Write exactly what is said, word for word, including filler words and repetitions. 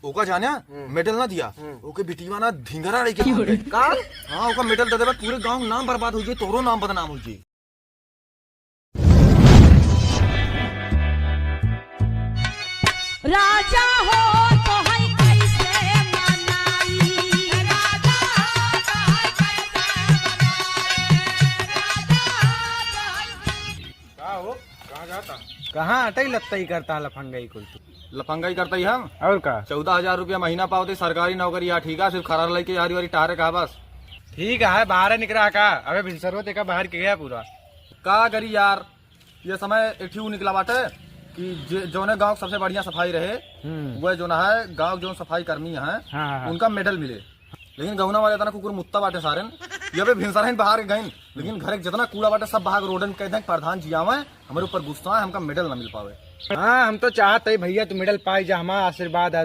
ओका जाने, हम्म। मेडल ना दिया, हम्म। ओके बिटिया ना धिंगरा लेके भाग गए। का? हाँ, ओका मेडल दे देबे, पूरे गाँव नाम बर्बाद होइ जाए, तोरो नाम बदनाम होइ जाए। राजा हो तो है कैसे मनाई? का हो? कहाँ जाता? कहाँ अटई लत्तई करता लफंगई कुल तू? लफंगई करता ही हम। और का? चौदह हजार रुपया महीना पावते सरकारी नौकरी, या ठीक है, सिर्फ खरार लेके यारी वारी टारे का बस। ठीक है, बाहर निकला का? अबे भिनसरवा देखा बाहर के गया पूरा। का करी यार, ये समय एठी उ निकला बाटे कि जे, जौने गाँव के सबसे बढ़िया सफाई रहे, हम्म। वह जौन है गाँव के जौन सफाई कर्मी है, हाँ, हाँ, हाँ। उनका मेडल मिले। लेकिन गौना वाले इतना कुकुर मुत्ता बाटे सारेन, ये भी भिनसरहिन बाहर के गइन, लेकिन घर के जितना कूड़ा बाटे सब बाहर रोडन कह दें, प्रधान जी आवे, हमारे ऊपर गुस्सा है, हमका मेडल ना मिल पावे। हाँ, हम तो चाहत है भैया तू मेडल पाई जा, हमारा आशीर्वाद है।